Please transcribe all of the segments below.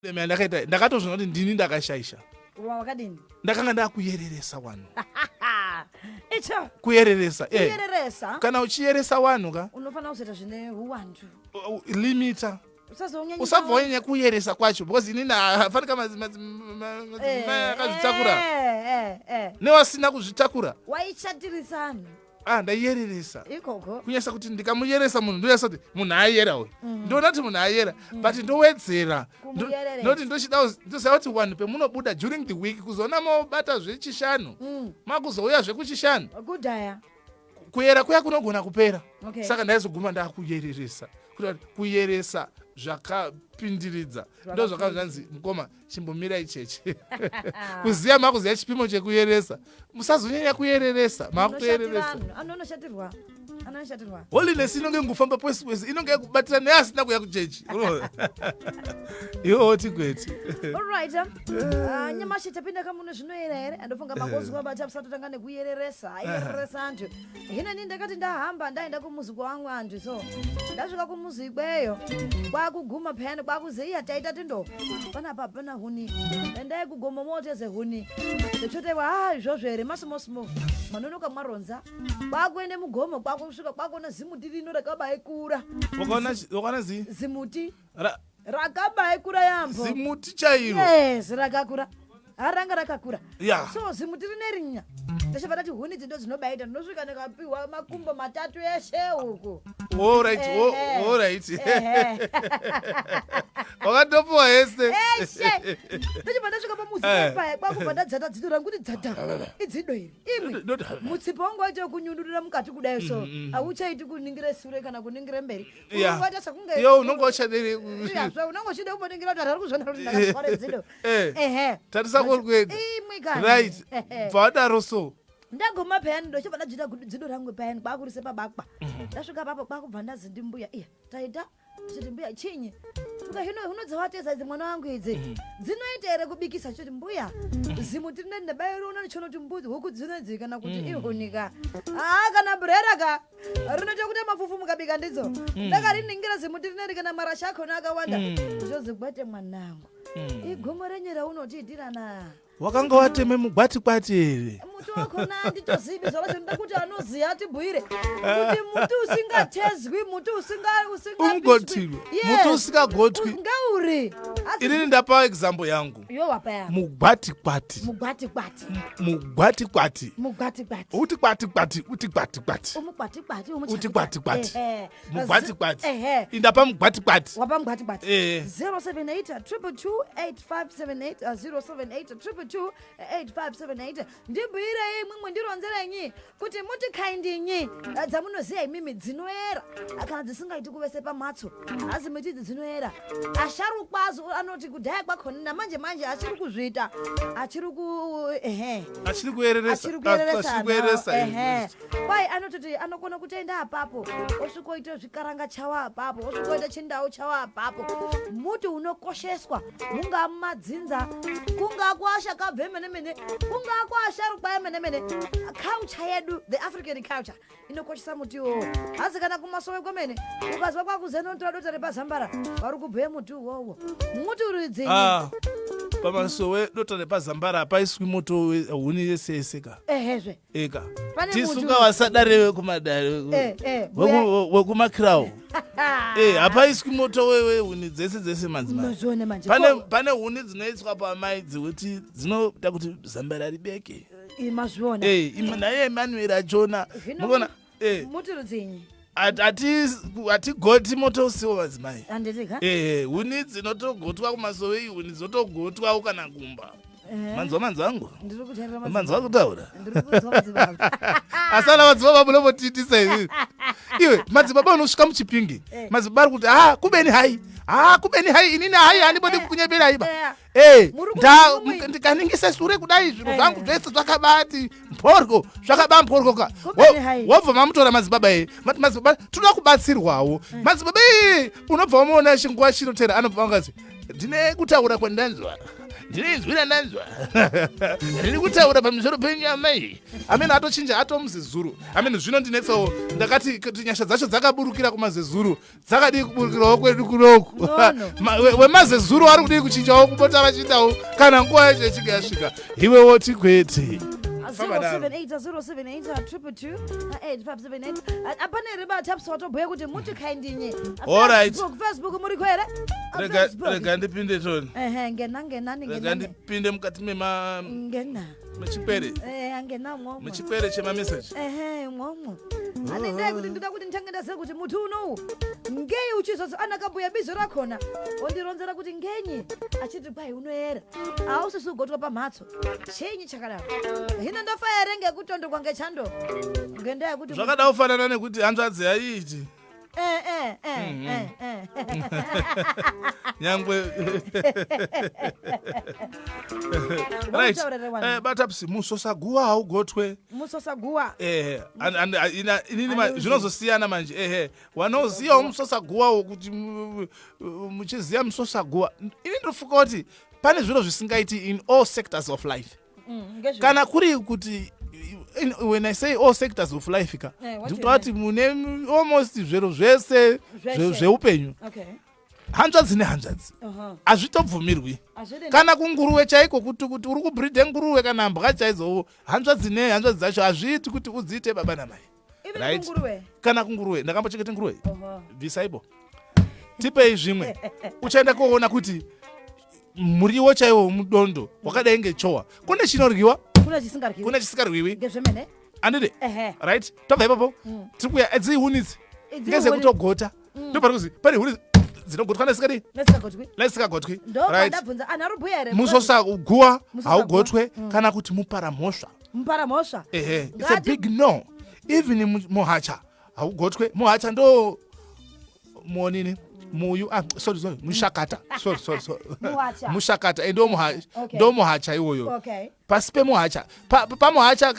Problem yandakaita, ndakatozviona kuti ndini ndakashaisha. Wakadini? Ndakanga ndakuyereresa wanhu. Icho. Kuyereresa. Eh. Kuyereresa. Kana uchiyeresa wanhu ka. Unofanira kuzoita zvine huwandu. Limita. Usabva wanyanya kuyeresa kwacho because inini hafanika madzimai eh, akazvitakura eh, newasina kuzvitakura. Waichatirisa anhu. Ah, ndaiyereresa ikoko kunyasa kuti ndikamuyeresa munhu ndoyasa kuti munhu ayera uyu ndoona kuti munhu ayera, but ndowedzera. Kumuyereresa. Ndoti ndochida ndoziva kuti vanhu pemunobuda during the week kuzoona mobata zvechishanu, makuzouya zvekuchishanu, Kudhaya. Kuyera kuya kunogona kupera. Saka ndaizoguma ndakuyereresa, kuti kuyeresa zvakapindiridza ndo zvakava zvanzi, "Mukoma, chimbomirai cheche kuziya, makuziya chipimo chekuyeresa, musazonyanya kuyereresa, makuyereresa." Anoshatirwa, anoshatirwa. Holiness inonge ngufamba pwesi pwesi, inonge yakubatira neasina kuya kuchechi, iwo oti kwete. Alright, nyamashi tapinda kamuno zvinoyera here? Andofunga makozwa bata musatotanga nekuyereresa, ayereresa antu. Hino ini ndakati ndahamba ndaenda kumuzi kwavamwe antu, so ndasvika kumuzi ikweyo, kwakuguma payani, kwakuzi, "Iya, taita tindo panapa pana huni, endai kugomo moteze huni." Ndichotewa, "Ah, izvozvo here? Masimosimo manonoka mwaronza." Kwakuende mugomo, kwakusvika kwakuona zimuti rino rakabaikura. Wakaona zi Zimuti rakabaikura yambo. Zimuti chairo? Yes, rakakura, haranga rakakura. So zimuti rine rinya, ndachibva ndati huni idzi ndo dzinobaita. Ndinosvika ndikapiwa makumbo matatu eshe uku. Alright. Alright, wakatopuwa yese. Eshe. Ndachibva ndasvika pamuzi paya, kwakubva ndadzata dzido rangu kuti dzata, idzido iri imwe. Mutsipa wangu waita kunyundurira mukati kudai, so hauchaiti kuningira sure kana kuningira mberi. Unongoita sekunge Yo, unonge uchadere. Iya, unonge uchida kumboningira kuti hari kuzvona kuti ndakazvara dzido. Tarisa kuri kuenda. Imwe kani. Right, bva wadaro so. Ndaguma payani, ndochibva ndadzvita dzido rangu payani, kwakurise pabakwa. Ndasvika papo, kwakubva ndazi ndimbuya, "Iya, taita." Chiti, "Mbuya, chinyi?" Tuka, "Hino huno dzawateza idzi, mwana wangu, idzi dzinoita here kubikisa?" Choti, "Mbuya, zimuti rine ndabairiona ndichiona kuti mbudzi huku dzinodzi kana kuti ihunika, haa, kana burera ka rinoita kuti mafufu mukabika ndidzo. Ndakariningira zimuti rineri, kana marasha akhona akawanda." Zvozi, "Gwete, mwanangu, igomo renyu raunotiitirana." Wakanga wateme mugwatikwati here? Muti wakhona handitozivi zvavacho, ndoda kuti anoziva atibhuire kuti muti usingatezwi, muti Umugotirwe. Muti usingagotwi. Ngauri? Inini ndapa example yangu. Yo, wapa yako. Mugwatikwati. Mugwatikwati. Mugwatikwati. Mugwatikwati. Uti kwati kwati, uti kwati kwati. Umugwatikwati. Uti kwati kwati. Mugwatikwati. Indapa mugwatikwati. Wapa mugwatikwati. Eh. 078 222 8578, 078 222 8578. Ndibhuirei imwimwe, ndironzerenyi kuti muti kaindinyi dzamunoziva imimi dzinoera kana dzisingaiti kuvese pamhatso, asi miti idzi dzinoera. Asharukwa azo anoti kudhaya kwakhona, namanje manje achiri kuzviita, achiri ku ehe. Achiri kuyereresa. Achiri kuyereresa. Achiri kuyeresa. Ehe, kwai anototi anokona kutoenda apapo, osvikoita zvikaranga chawa apapo, osvikoita chindau chawa apapo. Muti unokosheswa, mungaa mumadzinza, kungaa kuashakabve mene mene, kungaa kuasharukwa emene mene. Culture yedu, the African culture, inokoshesa muti iwowo. Asi kana kumasowe kwemene, ukazwa kwakuzenotora dota repazambara, vari kubhuye muti uwowo. Muti uridzinyi? Ah, pamasowe dota repazambara hapaiswi moto huni yese yese ka. Ehezve. Eka. Pane Tisuka muti vasadare vekumadare wekumakirawo. Hapaiswi moto wehuni dzese dzese, madzimai. Unozvione manje. Pane huni dzinoiswa pamai dzekuti dzinoita kuti zambara ribeke. Mazviona. Imwe naye Emmanuel achona. Munoona Muti rudzinyi? Hatigoti moto usiwo, madzimai. Handitika. Huni dzinotogotwa kumasowe, ihuni dzinotogotwawo kana kumba. Manzwa, manzwa angu? Ndiri kuteerera. Manzwa kutaura? Ndiri kunzwa, madzibaba. Asana madzibaba munombotiitisa izvi iwe madzibaba. Unosvika muChipingi, madzibaba ari kuti, "Ha, kubeni hai, ha, kubeni hai, inini hai handimbodi kukunyeberai ba." Muri kuti Ndikaningisa sure kudai, zviro zvangu zvese zvakabati mporyo, zvakaba mporyoka. Kubeni hai. Wobva mamutora madzibaba e mati, "Madzibaba, toda kubatsirwawo." Madzibaba e unobva wamuona chinguva chinotera, anobva angati, "Ndine kutaura kwandanzwa Ndine inzwi randanzwa riri kutaura pamusoro penyu amai. Amene atochinja atomuzezuru. Amene zvinondinetsawo ndakati kuti nyasha dzacho dzakaburukira kumazezuru dzakadii kuburukirawo kwedu kunoku. No, no. Wemazezuru ari kudii kuchinjawo kupota vachiitawo kana nguva yacho ichinge yasvika. Iwe woti kwete. Famba naro. 078 078 222 8578. Apane here batapsi watobhuya kuti muti khaindinye? All right. Facebook, Facebook muriko here? Rega rega ndipinde toni. Ehe, ngena ngenani Rega ngenani. ndipinde mukati mema Ngena. mechikwere. Eh, angena mwomwo. Muchikwere chemameseji. Ehe, mwomwo. Ane ndai kuti ndoda kuti ndichange ndaziva kuti muti unowu ngei uchizozi anakambuya bizo rakhona ondironzera kuti ngenyi achiti kwai unoera ausisi kugotwa pamhatso chinyi chakadaro hino ndofa here ngekutondokwa ngechando ngendaa yekuti Zvakada kufanana nekuti hanzvadzi yaiiti. Eh, eh, eh, eh, eh. Nyangwe right. Vautaurire vanhu. Batapsi musosaguwa haugotwe. Musosaguwa. Ehe, inini Handiuzivi. zvinozosiyana manje. Ehe, wanoziyawo musosaguwawo kuti muchiziya musosaguwa. Ini ndinofunga kuti pane zviro zvisingaiti in all sectors of life. Ngezve- Kana kuri kuti when I say all sectors of life ka, Eh, what you ndikuti kuti mune almost zviro zvese Zveshe. zveupenyu. Okay. Hanzvadzi nehanzvadzi hazvitobvumirwi. Hazvidi. Kana kunguruwe chaiko, kuti uri kubreede nguruwe kana mbwa chaidzo, hanzvadzi nehanzvadzi dzacho hazviiti kuti udziite baba namai. Even Right. kunguruwe. Kana kunguruwe, ndakambochengeta nguruwe. Bvisaipo, tipei zvimwe. Uchaenda koona kuti muriwo chaiwo mudondo wakadai ngechowa, kune chinoryiwa, Kuna chisingaryiwi. Kune chisingaryiwi. Ngezvemene. Andidi? Ehe. Right, tobva ipapo tiri kuya idzi huni idzi. Idzi Ngezekutogota. Ndopari kuzi pane huni dzinogotwa nesikadii? Nesingagotwi. Nesikagotwi. Ndo Right. pandabvunza anhu ari kubhuya here? Musosa guwa Musosa haugotwe, kana kuti muparamhosva. Muparamhosva. Ehe, it's a big no. Even muhacha haugotwe. Muhacha ndo muonini muyu, ah, sorry, sorry, mushakata, sorry, sorry, sorry. Muhacha. Mushakata, ndo muhacha. Ndo muhacha iwoyo. Pasi pemuhacha, pamuhacha,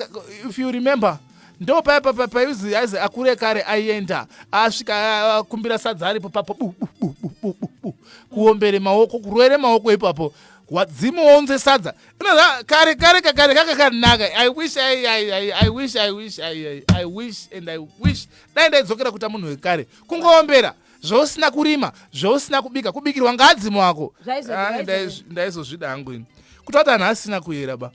if you remember, ndo paya paizi aizi akure kare aienda asvika akumbira sadza aripo papo, bu, bu, bu, bu, bu, bu, bu. Kuombere maoko, kurwere maoko ipapo, wadzimuonze sadza. Unoziva, kare kare kakare kakakanaka. I wish I wish, I wish, I wish and I wish dai ndaidzokera kuita munhu wekare, kungoombera zvausina kurima, zvausina kubika, kubikirwa ngadzimu ako. Zvaizodii, Ah, zvaizodii. Ndaizozvida hangu ini kuti vati anhu asina kuyera ba.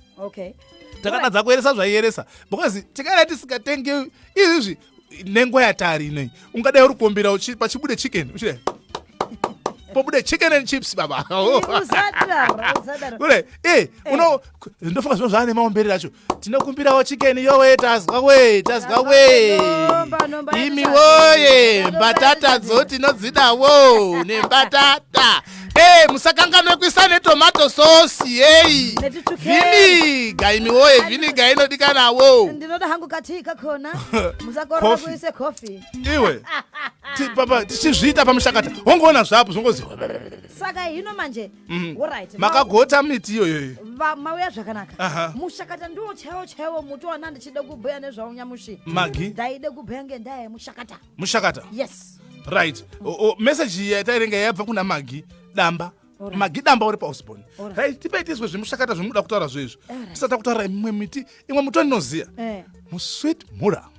Takatadza kuyeresa zvaiyeresa because tikada tisingatenge izvizvi nenguva yatari inoi, ungadai uri kuombera pachibude chicken, uchidai pobude chicken and chips, baba. Usadaro, usadaro. Kule uno ndofunga zvino zvaane maomberero acho, tinokumbirawo chicken yowe, tazwa we, tazwa we. Nomba, nomba, Imi yatichadzi. woye, Nomba mbatata yatichadzi. dzo tinodzidawo nembatata. Musakanganwe kuisa netomato sauce yei. Netichukeni. Vinegar, imi woye, vinegar inodikanawo. Ndinoda hangu katii kakona, musakorora Coffee. kuise coffee. Iwe, papa tichizviita pamushakata, wongoona zvapo zvongozi. Saka hino manje, alright. Makagota miti iyoyoyo. Mauya zvakanaka. Mushakata ndiwo chaiwo chaiwo muti wana ndichida kubhuya nezvawo nyamushi. Magi. Ndaide kubhuya ngendaa yemushakata. Mushakata. Yes. Right. Message iyi yatairenga yabva kuna Magi Damba. Magi Damba uri paOsborn. Right, tipei tizwe zvemushakata zvemuda kutaura zvezvo, tisati takutaura imwe miti. Imwe muti wandinoziya, musweet mura,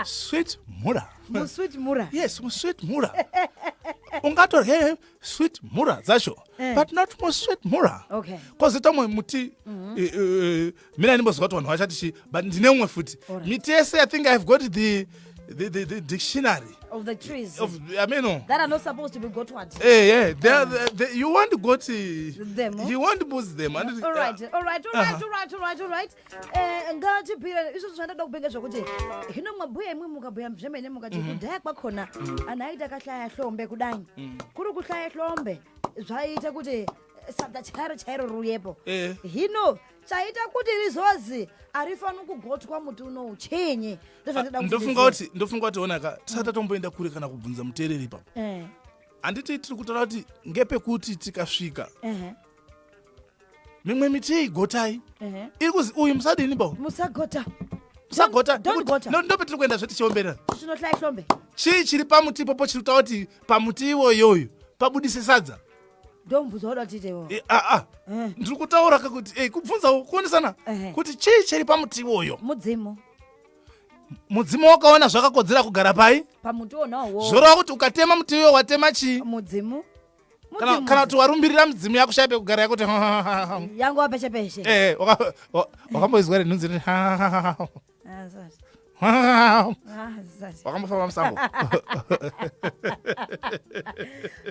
sweet mura. Musweet mura. Yes, musweet mura. Ungatorye sweet mura dzacho, but not musweet mura. Kozoita umwe muti, mina ndimboziva kuti vanhu vachati chi, but ndine umwe futi. Miti yese, I think I've got the dictionary of the trees of, I mean, no. That are not supposed to be gotward. Eh, yeah, you won't go to Them, oh? You won't lose them. And All right, all right. Ngatibhire izvozvo zvandada kupenga zvokuti hino mwabhuya imwe mukabhuya zvemene mukati kudhaya kwakhona anhu aiti akahlaya hlombe kudai, kuri kuhlaya hlombe zvaiita kuti sadza chairo chairo ruyepo. Hino chaita kuti rizozi harifani kugotwa muti unowu chinyi? Ndozvandida. Ndofunga kuti onaka, tisati tatomboenda kure kana kubvunza muteereri ipapo, handiti tiri kutaura kuti ngepekuti tikasvika mimwe miti igotai, iri kuzi uyu musadini bo? Musagota. Musagota. Don't gota. Ndopetiri kuenda zvetichiomberera. Chinohlaya hlombe. Chii chiri pamuti ipopo chiri kutaura kuti pamuti iwoyoyo pabudise sadza? Ndomubvunzo wauda kuti tiite iwowo. Eh, ah, ah. Eh. Ndiri kutaura ka kuti eh, kubvunza kuonesana Ehe. kuti chii chiri pamuti iwoyo. Mudzimu. Mudzimu wakaona zvakakodzera kugara pai? Pamuti wona uwowo. Zvoreva kuti ukatema muti iwoyo watema chii? Mudzimu. Kana, Mudzimu. kana kuti warumbirira mudzimu yakushaya pekugara yakuti Yangova peshe peshe. Eh, wakamboizwa here nhunzi iri Ah, sorry. Ah, sorry. Wakambofamba musango?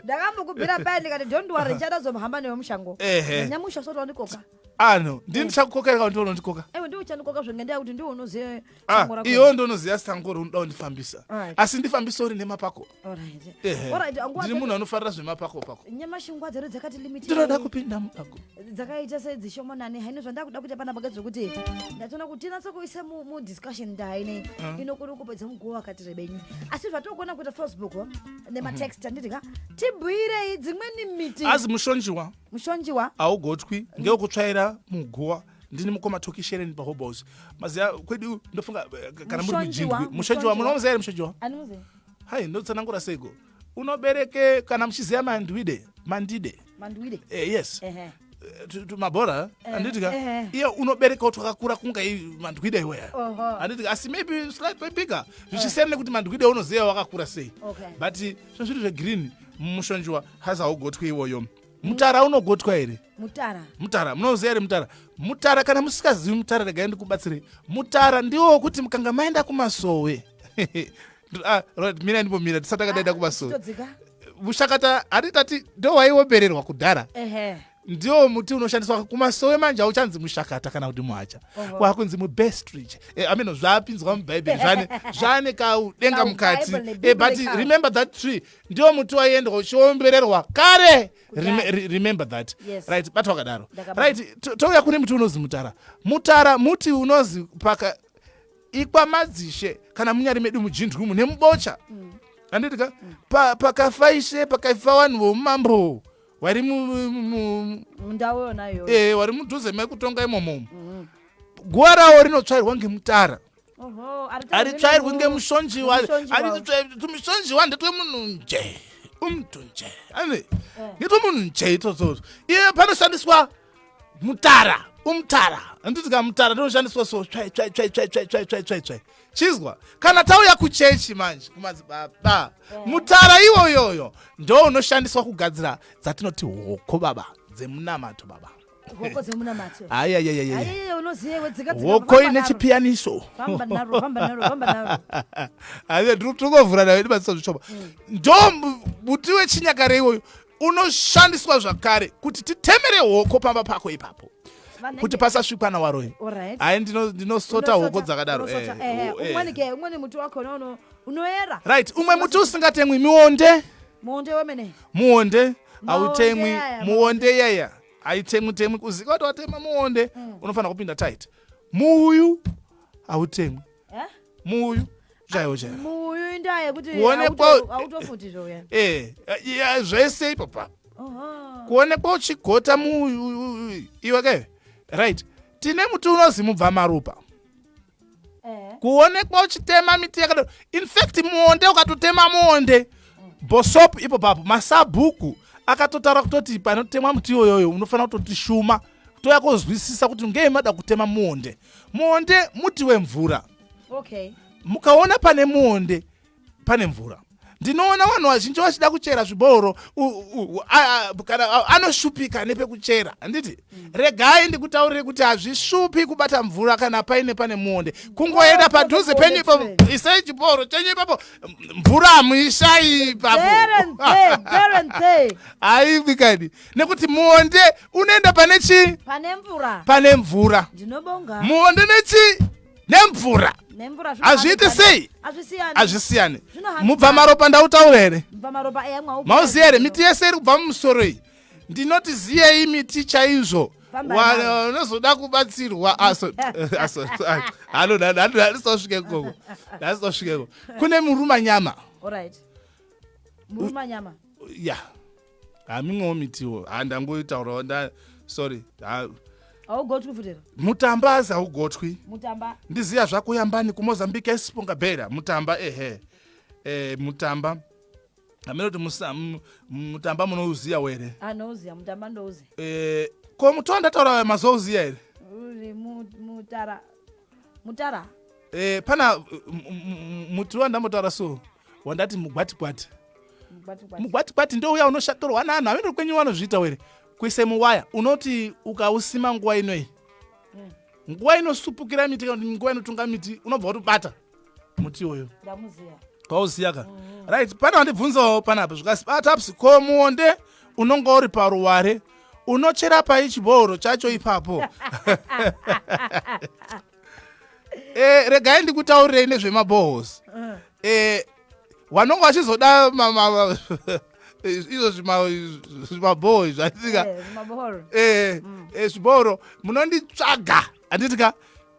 Ndakambokubvira paya ndikati don't worry, ndichadazohamba newe mushango. Ehe. Nyamusha usati wandikoka. Ano ndini ndichakukokera kana kuti unondikoka? Aiwa, ndiwe uchandikoka zve ngendaa yekuti ndiwe unoziva Ah, sango rako. iwewo ndonoziva sango raunoda kundifambisa. Alright. Asi ndifambise uri nemapako. Alright. Ehe. Alright, nguva Ndiri munhu anofarira zvemapako pako. Nyamashi nguva dzedu dzakati limit. Ndinoda kupinda mupako. Dzakaita sedzishomanani haino. Zvandakuda kuita panapa ngezvekuti ndatoona kuti tinatse kuisa mudiscussion ndaine inokona kupedza muguva wakati rebenyi, asi zvatokona kuita Facebook nematext, handiti ka? Tibhuirei dzimweni miti. Azi mushonjiwa. Mushonjiwa. Haugotwi ngewekutsvaira muguwa. Ndini mukoma Tokishereni pahobos maziya kwedu. Ndofunga kana muri Mushonjiwa, mujindwi mushonjiwa. Mushonjiwa. Munomuziya here mushonjiwa? Animuzivi. Hai, ndotsanangura seiko? Unobereke kana muchiziya mandwide, mandide. Mandwide. Yes. Ehe. Tumabhora, handiti ka? Ehe. Iye unoberekawo twakakura kunga mandwide iweya. Oho. Handiti ka? Asi maybe slightly bigger, zvichisiyana nekuti mandwide unoziva wakakura sei. Okay. But zvinhu zviri zvegreen. Mushonjiwa hazi haugotwi iwoyo. Mutara unogotwa here? Mutara. Mutara munoziva here? Mutara, mutara, kana musikazivi mutara, regai ndikubatsirei. Mutara ndiwo wekuti mukanga maenda kumasowe. Ah, right, mira, ndimbomira tisati takadaenda kumasowe. Chitodzika. Mushakata handitati ndo waiombererwa kudhara? Ehe. Ndiwo muti unoshandiswa kumasowe. Manje hauchanzi mushakata kana kuti muhacha. Oho. Wakunzi mubestridge. Ameno zvapinzwa mubhaibheri, zvane kaudenga Kau mukati. Bible, But biblical. remember that tree, ndiwo muti waiendwa uchiombererwa kare. Kudhara. Remember that. Yes. Right, bata wakadaro. Ndakabata. Right, touya kune muti unozi mutara. Mutara muti unozi paka ikwa madzishe kana munyari medu mujindwi umu nemubocha, handiti ka? Pakafa ishe, pakaifa vanhu vomumambo wari Mundau yona iyoyo. Wari mudhuze mekutonga imomo, guva rawo rinotsvairwa ngemutara. Oho, Haritsvairwi ngemushonjiwa. Ngemushonjiwa. Tumushonjiwa ndetwemunhu nje, umuntu nje ane ngetwemunhu nje itsotsozo. Iye panoshandiswa mutara, umutara, handiti ka? Mutara ndinoshandiswa so, tsvai tsvai tsvai tsvai tsvai tsvai tsvai tsvai tsvai. Chizwa, kana tauya kuchechi manje, kumadzibaba, mutara iwoyoyo ndo unoshandiswa kugadzira dzatinoti hoko baba, dzemunamato baba. Hoko dzemunamato. Ayayayaya. Aiye, unoziva dzika dzika. Hoko ine chipiyaniso. Famba naro, famba naro, famba naro. Hayi, tiri nayo ndibatisa zvishoma. Ndo muti wechinyakare iwoyo unoshandiswa zvakare kuti titemere hoko pamba pako ipapo, kuti pasasvikwa nawaroi. Alright. Hayi, ndinosota hoko dzakadaro. Unosota, ehe. Umweni ke, umweni muti wakhona unoera. Right, umwe muti usingatemwi mionde. Muonde wemene. Muonde hautemwi. Maonde aya. Muonde yaya haitemwi temwi. Kuzika kuti watema muonde, unofanira kupinda tight. Muuyu hautemwi. Eh? Muuyu chaiwo chaiwo. Muuyu indaa yekuti hautofuti zvoya. Ya, zvese ipopa. Oho. Kuonekwa uchigota muuyu iwe ke. Right, tine muti unozi mubvamarupa. Kuonekwa uchitema miti yakadaro, in fact muonde, ukatotema muonde, bosop ipo papo. Masabhuku akatotaura kutoti panotemwa muti iyoyoyo unofanira kutoti shuma toya kozwisisa kuti ngei mada kutema muonde. Muonde muti wemvura. Mukaona pane muonde, pane mvura. Ndinoona vanhu vazhinji vachida kuchera zvibhoro kana anoshupika nepekuchera, handiti? Regai ndikutaurire kuti hazvishupi kubata mvura kana paine pane muonde. Kungoenda padhuze penyu ipapo, isai chibhoro chenyu ipapo, mvura hamuishai ipapo. There and there, there and there. Haivi kani, nekuti muonde unoenda pane chii? Pane mvura. Pane mvura. Ndinobonga. Muonde nechi nemvura. Nemvura. Hazviiti sei? Hazvisiyani. Hazvisiyani. Zvinohambisana. Mubva maropa ndautaura here? Mubva maropa eya, mwau. Mauziya here miti yese iri kubva mumusoro iyi? Ndinoti ziyei miti chaizvo. Famba nayo. Unozoda kubatsirwa aso aso hano handisosvike ikoko, handisosvike ikoko. Kune murumanyama. Alright, murumanyama. Ya, hamimwewo mitiwo handangoitaurawo nda, sorry ha. Haugotwi futero? Mutamba azi haugotwi. Mutamba. Ndiziya zvako yambani kumozambique esipunga bhera mutamba, ehe, mutamba. Hameno kuti mutamba munouziya were. Anouziya mutamba, ndouziya. Ko muti wandataura mazouziya here? Uri mutara, mutara. Pana muti wandambotaura, so wandati mugwatikwati. Mugwatikwati. Mugwatikwati ndouya unoshatorwa naanhu hameno kwenyu vanozviita were, kuise muwaya. Unoti ukausima nguva inoyi, nguva inosupukira miti kana kuti nguva inotunga miti, unobva watobata muti iwoyo. Ndamuziya. Kwauziya ka? Right, pane wandibvunzawo panapa zvikasi, "Ko muonde unonga uri paruware unochera pai chibhoro chacho ipapo?" Regai ndikutaurirei nezvemabhohos. Vanonga vachizoda izvo zvimabhoho izvi, handitika? Zvimabhoro. Zvibhoro munonditsvaga, handitika?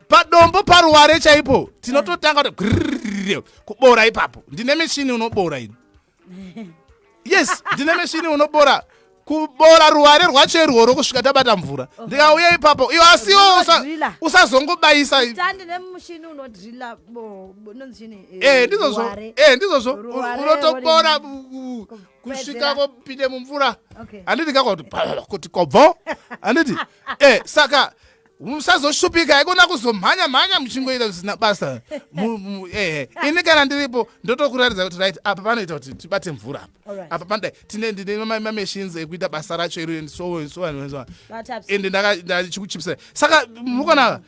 Padombo paruware chaipo tinototanga kuti grrrr, kubora ipapo. Ndine mishini unobora ini. Yes, ndine mishini unobora, kubora ruware rwacho irworwo kusvika tabata mvura. Ndikauya ipapo iwo, asiwo Unodrilla. Usazongobayisa. Tandi nemushini unodrilla unonzi chini? Ndizvozvo. Ruware. Ndizvozvo. Ruware. Unotobora Kupedzera. kusvika kopinde mumvura. Handiti kakwa kuti kobvo, handiti? Saka musazoshupika haikona kuzomhanya mhanya muchingoita zvisina basa. Ini kana ndiripo ndotokuratidza kuti right, apa panoita kuti tibate mvura apa. Apa panodai tine ndine mamachines ekuita basa racho iro and so and so and so on. Bataps. Ende ndachikuchipisa, saka mukona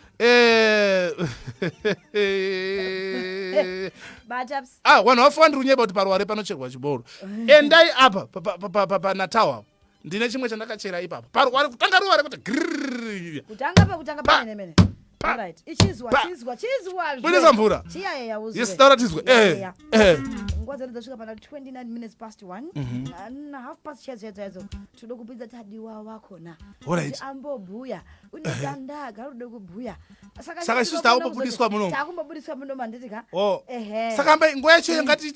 Bataps. Ah, vanhu vafuwa ndiri kunyeba kuti paruware panocherwa chibhoro. Endai apa panatawa, ndine chimwe chandakachera ipapo paruware, kutanga ruware kuti grrrr. Kutanga pekutanga pamene mene. Pa. Alright. Ichizwa, Pa. chizwa, chizwa. Budisa mvura. Chiyayeya uzwe. Yes, taura tizwe. Yayeya. Nguva dzedu dzasvika pana 29 minutes past 1 na half past chaidzo chaidzo chaidzo. Tinoda kupinza Tadiwa wakona kuti ambobhuya. Une danda gara rude kubhuya. Saka isusu takumbobudiswa muno. Takumbobudiswa muno, manditi ka? Oh. Ehe. Saka mbai nguva yacho ngati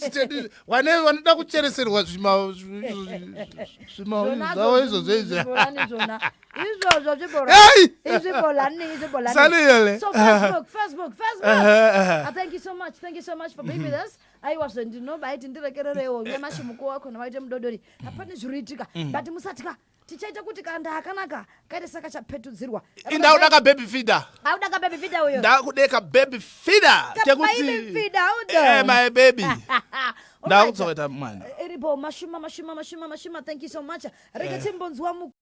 wane vanoda kuchereserwa zvima zvima Zvonazvo zvavo izvozvo izvi. Zvibholani zvona. Izvozvo zvibholani. Hey! Izvibholani, izvibholani. Saliyele. So Facebook, Facebook, Facebook. Ehe. Ah, thank you so much. Thank you so much for being with us. Aiwa, zvendinobaiti ndirekererewo nyamashi mukuwo wakhona waite mudodori. Hapane zviri kuitika. But musatya. Tichaita kuti kanda akanaka kaite sakachapetudzirwa. Indauda ka baby feeder. Auda ka baby feeder uyo. Ndakude ka baby feeder. Ka baby feeder, auda. My baby. Alright. Ndakudzoka mwana. Iripo mashuma, mashuma, mashuma, mashuma. Thank you so much. Rege timbonzwa.